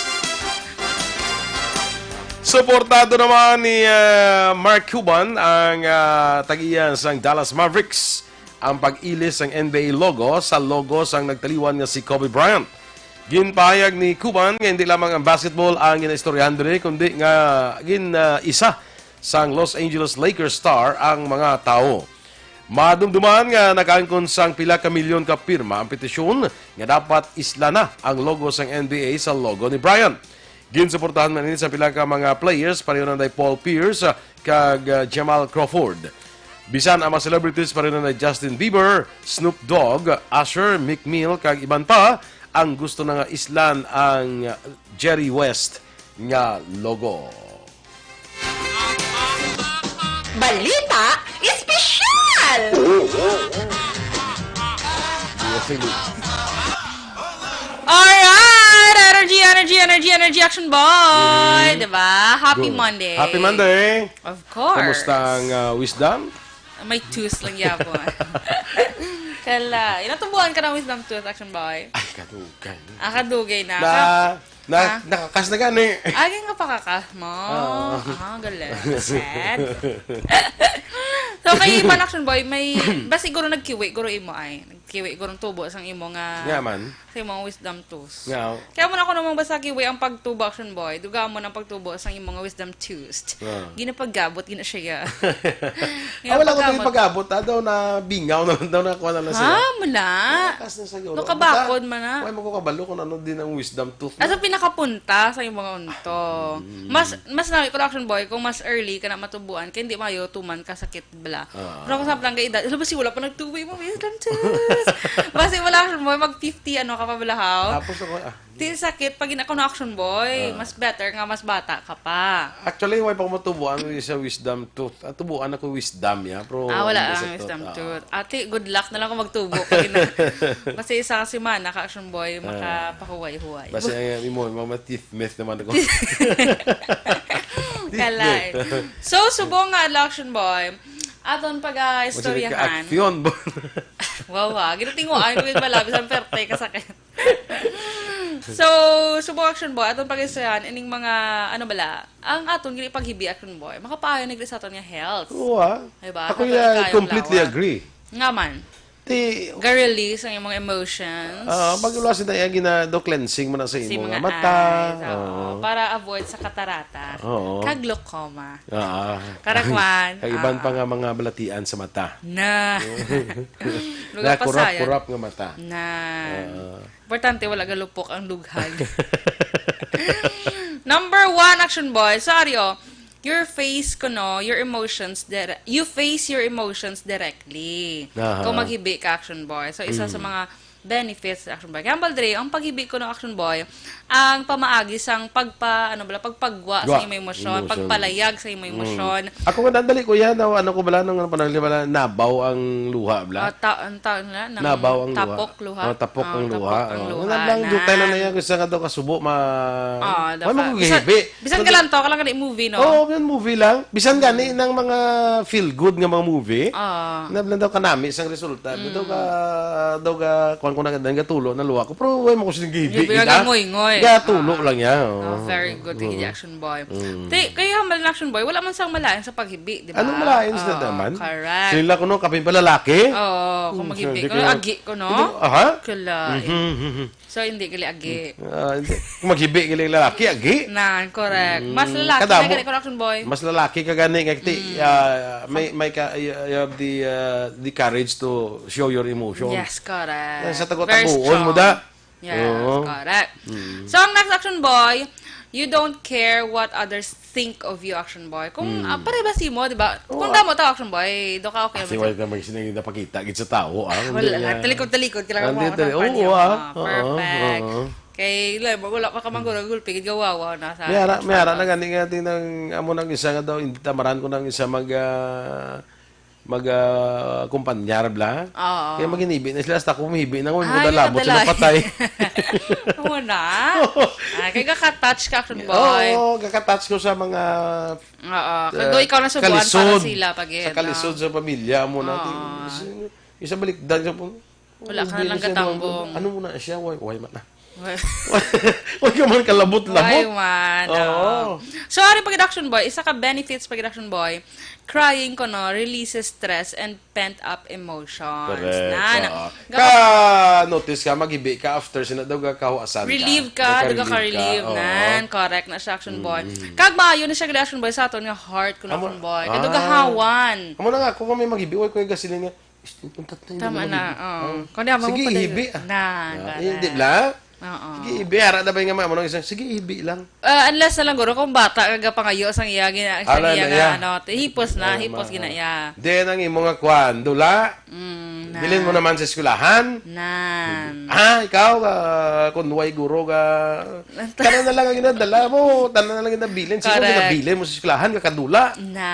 Suportado naman ni, ah, Mark Cuban ang, ah, tag-iya sang Dallas Mavericks ang pag-ilis sang N B A logo sa logo sang nagtaliwan nga si Kobe Bryant. Ginpahayag ni Cuban nga hindi lamang ang basketball ang ginaistoryahan diri, kundi nga gin, ah, isa sang Los Angeles Lakers star ang mga tawo. Madumduman nga nakaangkon sang pila ka milyon ka pirma ang petisyon nga dapat isla na ang logo sang N B A sa logo ni Bryant. Ginsuportahan man ini sa pila ka mga players, pareho na day Paul Pierce, ah, kag, ah, Jamal Crawford. Bisan ang mga celebrities, pareho na day Justin Bieber, Snoop Dogg, Usher, Meek Mill, kag iban pa, ang gusto na nga islan ang Jerry West nga logo. Balita Espesyal! Alright! Energy, energy, energy, energy, Action Boy! Mhm. Diba? Happy Go. Monday! Happy Monday! Of course! Kumusta ang, ah, wisdom? May tooth lang yapon. Kala, ilang tubuan ka ng wisdom tooth, Action Boy? Ay, kadugay na. Ah, kadugay na. Na, Ka- Na, Ha? Nakakas na gani. Agi nga pakaka mo. Oo. Ah, galing. Sad. So, kay Iban Action Boy, may, ba siguro nagkiwi, guro imo ay. Nagkiwi, guro ang tubo sang imo nga, Nga man. Sa imong wisdom tooth. Nga. Kaya mo na ako namang basta kiwi ang pagtubo, Action Boy. Duga mo ng pagtubo sang imong nga wisdom tooth. Ah. Ginapagabot, gina siya. Ah, wala ko Ginapagabot. Nang ipagabot, ah. Daw na bingaw na lang, daw na kuha na lang sila. Ha? Mula? Nakakas na sa guro. Nakabakod man na. Why mo ko kabalo kung ano din ang wisdom tooth? Asa pinakapunta sa imong unto? Mm. Mas, mas nawi ko, Action Boy, kung mas early ka na matubuan, kaya hindi mayo tuman ka sakit bala. Ah. Pero kung sa plangga edad, alam mo, si wala pa nagtubo mo, wisdom tooth. Basi wala, Action Boy, mag fifty, ano ka pa bala, haw? Tapos ako, ah. Di sakit pag ina-, kuno, Action Boy. Ah. Mas better nga mas bata ka pa. Actually, why pa ko matubuan sa wisdom tooth? Ah, tubuan ako wisdom, ya. Pero Ah, wala hindi sa ang tooth. Wisdom Ah. Tooth. Ate, good luck na lang kung magtubo. Pag ina-, basta isa ka semana ka, Action Boy, Ah. Makapahuway-huway. Basta ang imo, mga teeth myth naman ako. Kalay. So, subong nga, Action Boy, aton pag-istoryahan. Action, boy. Wow, wow. Ginatinguan ko yung malabi sa perte ka sa akin. So, subong, Action Boy, atong pag-istoryahan, ining mga, ano bala, ang aton gini paghibi, Action Boy, makapaayo na gid sa aton nga health. Oo, ah. Diba? Ako, yeah, I completely agree. Nga man. Ti- Ga-release ang imong emotions. Ah, pag wala sila, yung gina-, do cleansing mo na sa Sa imo imong nga mata. Eyes, oo. Oo. Para avoid sa katarata. Oo. Kag glaucoma. Ah. Karakwan. Kag iban Ah. pa nga mga balatian sa mata. Na. Lugar Na kurap-kurap nga mata. Na. Ah. Importante, wala galupok ang dughan. Number one, Action Boy. Sorry, oh. Your face, kuno, your emotions, dire-, you face your emotions directly. Aha. Kung maghibi ka, Action Boy. So, isa sa Mm. mga benefits sa Action Boy. Kaya, Baldre, ang paghibi, kuno, Action Boy, ang pamaagi sang pagpa-, ano bala, pagpagwa sa Gwa. Imong emosyon, Emosyon. Pagpalayag sa imong Mm. emosyon. Ako nga, dandali ko yan, ano, ano ko bala, nung, ano, panahon bala, nabaw ang luha, bala. Ah, ta-, ang tawag na, nang Nabaw ang luha. Tapok luha. Ah, tapok Ah, ang tapok luha. ang Oh. luha Wala lang, na. Dutay lang na yan, kasi nga daw kasubo, ma-, Ah, wala dapat. Bisan, maghihibi. Bisan Kundi galanto ka lang gani movie, no? Oo, yun, movie lang. Bisan gani ng mga feel good nga mga movie. Ah. Na lang daw kanami sang resulta. Mm. Daw ka, daw ka, kuwan ko na, gatulo na luha ko. Pero, way mo ko sining gihibi, Gihibi, gid, ah. Gangoy-ngoy. Gatulo Ah. lang niya, oh. Ah, very good. Sige, Mm. Action Boy. Mm. Ti, kaya hambal na Action Boy, wala man sang malain sa paghibi, di ba? Anong malain sila Oo, naman? Correct. Sila kuno, kapin pa lalaki? Oo, kung Hmm, maghibi hindi ko, ko, agi ko, no? hindi ko, aha? Kala, Mhm, mhm. So, hindi gali agi. Ah, hindi. Kung maghibi gali lalaki, agi. Na, correct. Mm, Mas lalaki kadamo. Na gali ko, Action Boy. Mas lalaki ka gani, nga ti-, Mm. ah, may, may ka, you, you have the, ah, the courage to show your emotion. Yes, correct. Sa tago-taguon mo da. Very strong. Yes, Oo. correct. Mm. So, ang next, Action Boy, you don't care what others think of you, Action Boy. Kung, Mm. ah, pare ba si mo, di ba? Oo, Kung ah. Damo tao, Action Boy, do ka okay Kasi naman wala siya. Naman sila yung napakita, gid sa tao, ah. Wala Hindi lang, niya. Talikod-talikod ka lang Ah, ang hindi, mga tali-, oo, kampanya, ah. ah, Oo, perfect. oo. Kay, wala, wala pa ka manggulagulpi, gid gawawa na sa May ara, may ara na Starbucks. Gani nga, tinang, amo nang isa nga daw, hindi tamaran ko nang isa mag, ah, mag, ah, kumpanyar, bla. Oo. Kaya maginibi na sila, hasta ako humibi na, Ay, kung nadala mo, nadala. Sila patay. Amo na. Ah, kay gaka-touch ka, Action Boy. Oo, gaka-touch ko sa mga, Oo, ah, kag do ikaw na subuan para kalisod. Sila, pag Sa kalisod sa pamilya mo na. Oo. Isa, isa balikdan sa pun-, Wala ka na lang gatambong. Ano mo na siya? Why, why man na? Why? Why ka man kalabot-labot? Why man? Oo. Oo. So, ari pag Action Boy, isa ka benefits pag Action Boy, crying ko, no, releases stress and pent-up emotions. Correct. Na, na, Oo. ga- Ka-notice ka, maghibi ka after sina daw ga kahuasan ka. Relieve ka, Daw daw ka ka-relieve, relieve ka. Oo. Nan, correct na siya, Action Boy. Mm. Kag maayo na siya, Action Boy, sa aton nga heart, kuno, Amo, Action Boy. Kay daw ah. Gahawan. Amo na nga, kung may maghibi, why ko yung gasilin nga, Tama na, oo. Kung di mo Sige, pa din. Ihibi, ah. Na, Ah, correct. Eh, di ba? Oo. Sige, ihibi. Ara na ba yung mga amo nang isang, sige, ihibi lang. Ah, unless na lang, guro, kung bata ka, gapangayo sang iya, gina-, sang Ala iya na nga, iya. Ano, hipos na, Ah, hipos ma-, gina iya. Then, ang imo nga kwan, dula, Mm, na. Bilin mo naman sa eskwelahan. Nan. Ah, ikaw, ah, kung way guro ka, Tanan na lang ang ginadala mo, tanan na lang ginabilin. Sino Correct. Ginabilin mo sa eskwelahan, kakadula? Na,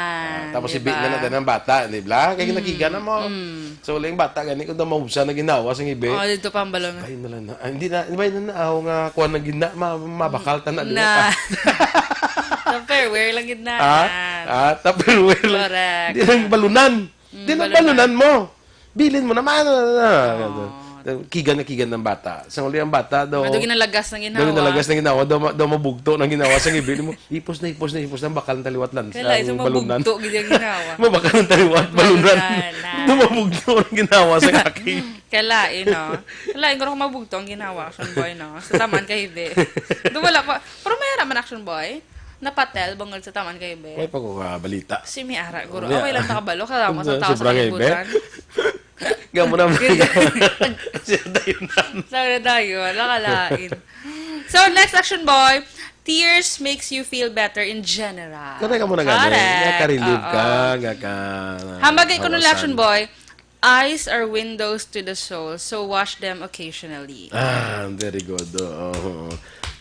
Ah, tapos di ibi ba? Na natin ang bata, di ba? Kaya Mm, ginakiga na mo. Mm. So, wala yung bata, gani kung daw maubsan na ginawa sa ibi. Oh, dito pa ang balon. Ay, na lang na. Ah, hindi na, di ba yun na, ah, nga kuha ng gina, ma-, mabakal ta na, di Na. ba? Tupperware lang gid na. Ah? Ah, Tupperware lang. Correct. Hindi lang balunan. Mm, Di na balunan. Balunan mo. Bilin mo naman. Ah, Oh. Kigan na kigan ng bata. Sa uli ang bata daw, Daw ginalagas ng daw ginhawa. Ginalagas ng ginhawa, daw ma-, daw mabugto ng ginhawa sa ngibi mo. Ipos na, ipos na, ipos na, bakal ng taliwat lang. Kaya lang, sa balunan. Mabugto, gid ang ginhawa. Mabakal ng taliwat, balunan. Balunan, ah. Daw mabugto ng ginhawa sa kaki. Kaya lain, no? Kaya lain ko na kung mabugto ang ginhawa, Action Boy, no? Sa taman kahibi. Daw wala pa. Pero may ara man, Action Boy. Napatel, bangod sa taman kahibi. May pa ko ka balita. Si Miara, guro. Wala. Away lang nakabalo, kalaman sa tao sa kalibutan. Gamo na. Siya tayo na. Sorry tayo, nakalain. So, next, Action Boy, tears makes you feel better in general. Correct. Nga ka-relieve ka, nga ka-, Hambagay ko nun, Action Boy, eyes are windows to the soul, so wash them occasionally. Ah, very good. Oo, oo.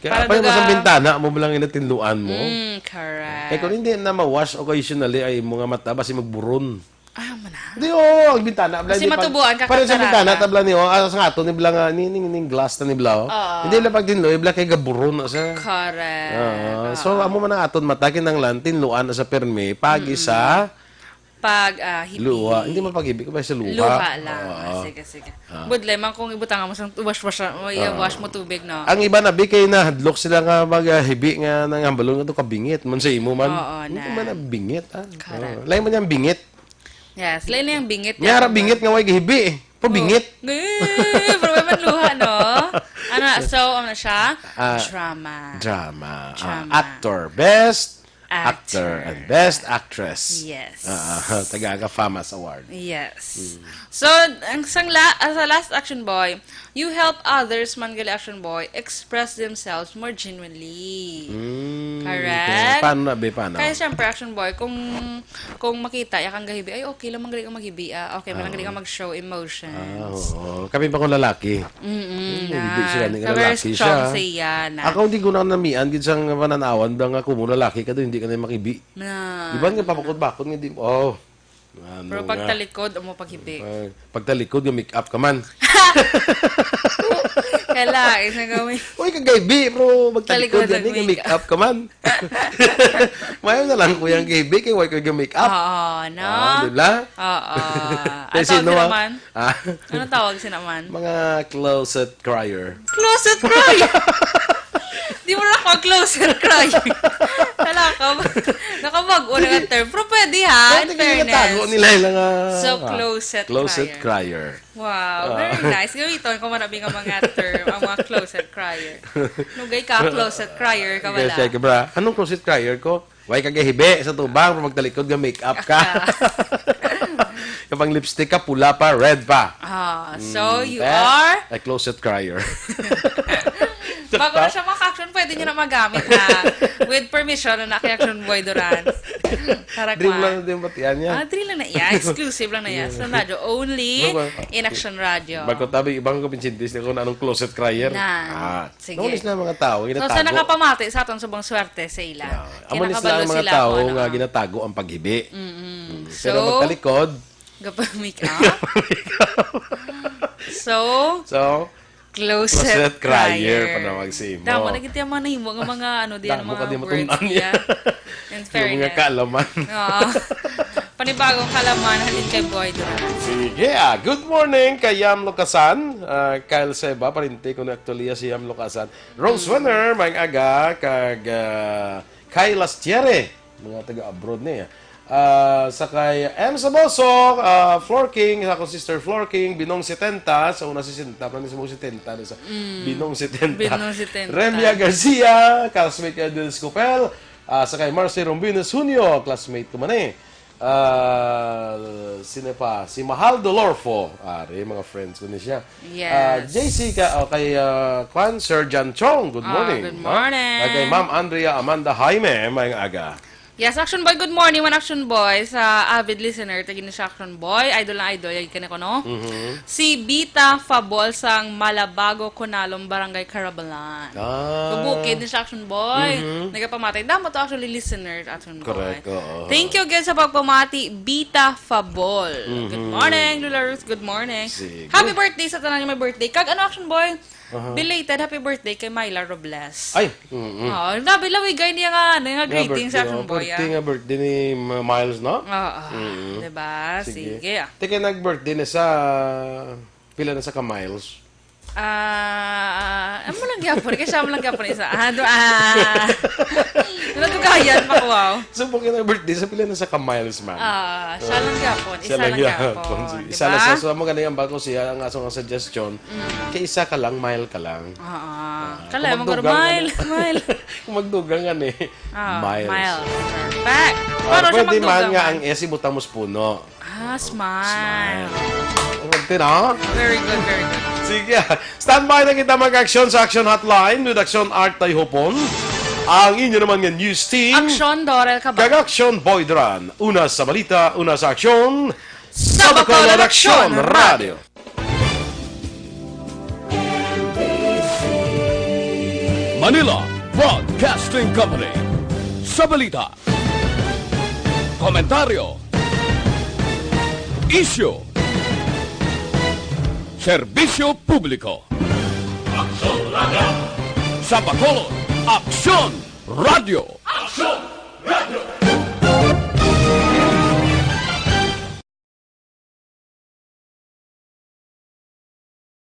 Kaya pa yung sa bintana mo lang inatinluan mo. Mm, correct. Eh, kung hindi na ma-wash occasionally, ay mga mata, basi magburon. Ah, mana? Hindi, oo, ang bintana, bala, Kasi hindi pa, matubuan ka pareho sa katarata. Bintana, tabla niyo, ah, sa aton, ni bala nga, ni, ni, ni glass na ni bala, oh. Oo. Hindi lang pag tinlo, ibla kay gaburon na sa. Correct. Oo. Oo. So, amo man ang aton mata, kinanglan, tinluan na sa permi, pagi sa Pag, ah, hibi. Luha. Hindi man pag-hibi, kung sa luha. Luha lang. Oo. Ah, sige, sige. Ah. Budlay man kung ibutang mo sa wash, wash, mo, Ah. wash mo tubig, no? Ang iba na, bi, kay nahadlok sila nga mag, ah, hibi nga nang hambalon nga to kabingit man sa imo man. Oo, Hindi na. Man na bingit, ah. Correct. Oo. Lain man yang bingit. Yes, lain na yung bingit, May ara yeah. Bingit nga way gahibi, eh. Pabingit. Oh. Eh, pero may man luha, no? Ano, so, ano siya? Ah, Drama. Drama. Ah, Drama. Actor. Best actor and Actor. Best actress. Yes. Ah, ah, taga Agafamas Award. Yes. Mm. So, ang sang la-, ah, sa last, Action Boy, you help others man gali, Action Boy, express themselves more genuinely. Mm, Correct? Okay. Paano na, be? Paano? Kaya, syempre, Action Boy, kung, kung makita ya kang gahibi, ay, okay lang man gali kang maghibi, ah. Okay man lang gali Oo. Kang mag-show emotions. Ah, oo. Kami pa kung lalaki. Mm-mm, Hmm, na. Hindi sila ni Sa very lalaki strong siya. Siya na. Ako, hindi ko na namian, gid sang pananawan, ba nga kung mo lalaki ka doon, hindi ka na makibi. Na. Iban nga pabakod-bakod nga di mo, oh. Ano Pero nga? Pagtalikod, amo paghibi. Ay, pagtalikod nga make-up ka man. Kala, isa gawin. Uy, kagaybi, bro. Magtalikod Talikod yan, ang eh, make-up. Make-up ka man. Mayo na lang, Kuya, ang gaybi, kay why ko yung make-up? Oo, no? Ah, di ba? Oo. Kay Ano sino, tawag ah? Naman? Ah. Ano tawag sila man? Mga closet crier. Closet crier? Di mo lang ako closet crier. Wala ka ba? Nakabag-o na nga term. Pero pwede, ha? Pwede In nga fairness. Natago nila yung mga, So, ah, closet closet crier. Crier. Wow, Ah. Very nice. Gamiton ko marami nga mga term, ang mga closet crier. Nugay ka, closet crier ka Yes, wala. Kaya, bra, anong closet crier ko? Why ka gahibi sa tubang? Pero magtalikod nga make-up ka. Kapag lipstick ka, pula pa, red pa. Ah, so Mm, you te? Are? A closet crier. Bago na siya maka-action, pwede niyo na magamit na. With permission na kay Action Boy Duran. Tarak Dream man. Lang din pati yan, yan. Ah, drill lang na yan. Exclusive lang na yan. Sa radyo only, Bago- in Action Radio. Bago tabi, ibang ko pinsintis na kung anong closet crier. Na. Ah, Sige. Noon is na mga tao, So, sa ginatago. Nakapamati sa aton subong swerte sa ila. Yeah. Kaya Amo ni sila ang nakabalo mga sila tao kung ano nga ang ginatago ang paghibi. Mm-mm. Mm. So, Pero magtalikod, gapa-make up. So, So, closet closet crier crier. Panawag sa imo. Tama na gid yung mga nahimo nga mga ano diyan, Damo ka mga di words matunan niya. Niya. In Yung mga fairness. Kaalaman. Oo. Panibagong kaalaman, halin kay Boy Duran. Sige, ah. Good morning kay Yam Lukasan. Ah, Kyle Seba, parente ko na aktualya si Yam Lukasan. Rose Mm. Wenner, maayong aga, kag, ah, Kay Lastiere, mga taga-abroad niya. Ah, sa kay M Saboso, ah, Flor King, sa akong sister Flor King, Binong setenta, sa una sesenta, pa ni sa mga setenta, sa Mm. Binong setenta. Binong setenta. Remia Garcia, classmate kay Del Scopel, ah, sa kay Marcy Rombines Junio, classmate ko man eh. Ah, sino pa? Si Mahal Dolorfo. Ari, mga friends ko ni siya. Yes. Ah, J C ka, oh, kay, ah, Kwan, Sir John Chong. Good Ah, morning. Good morning. Ah, kay Ma'am Andrea Amanda Jaime, maayong aga. Yes, Action Boy, good morning, one Action Boy, sa avid listener, tagi ni siya Action Boy, idol na idol, yagi ka na ko, no? Mhm. Si Bita Fabol sang Malabago, Kunalom, Barangay Carabalan. Ah. Sa bukid ni siya Action Boy. Mhm. Nagapamatay. Damo to actually listener, Action Boy. Correct, oo. Thank you again sa pagpamati, Bita Fabol. Mhm. Good morning, Lola Ruth. Good morning. Sige. Happy birthday sa tanan nga may birthday. Kag ano, Action Boy? Aha. Belated happy birthday kay Myla Robles. Ay, mm-mm. Oo, labi-labi gay niya nga, ano, nga Nga greetings birthday, sa Action oh, Boy, birthday ah. Nga birthday ni Ma-, Miles, no? Oo, Mm-mm. diba? Sige. Sige, ah. Teka, nag-birthday na sa pila na sa ka miles? Ah, amo lang gyapon. Kay siya mo lang gyapon isa. Ah, do, ah. Nadugayan pa ko, wow. Subong ka na birthday, sa pila na sa ka miles, ma'am? Ah, siya lang gyapon. Isa Siya lang gyapon. gyapon. Sige, Di isa lang ba? sa, sa mga ganyan ba ko siya, ang asong suggestion, kay isa ka lang mile ka lang. Ah, Ah, kala kung mo garo, magdugang ka mile, na- mile. Kung magdugang ka ni, Ah, miles. Mile. Perfect. Ah, Pero siya pwede man magdugang nga man. Ang S, ibutang mo sa puno. Ah, smile. Pwede, no? Very good, very good. Sige. Standby na kita mag-aksyon sa Action Hotline with Action Art Tayhopon. Ang inyo naman nga news team. Action, Dorel Cabal. Kag Action Boy Duran. Una sa balita, una sa aksyon. Sa Bacolod Action Radio. Manila Broadcasting Company. Sa balita, komentaryo, isyu, serbisyo publiko. Aksyon Radio. Sa Bacolod, Aksyon Radio. Aksyon Radio.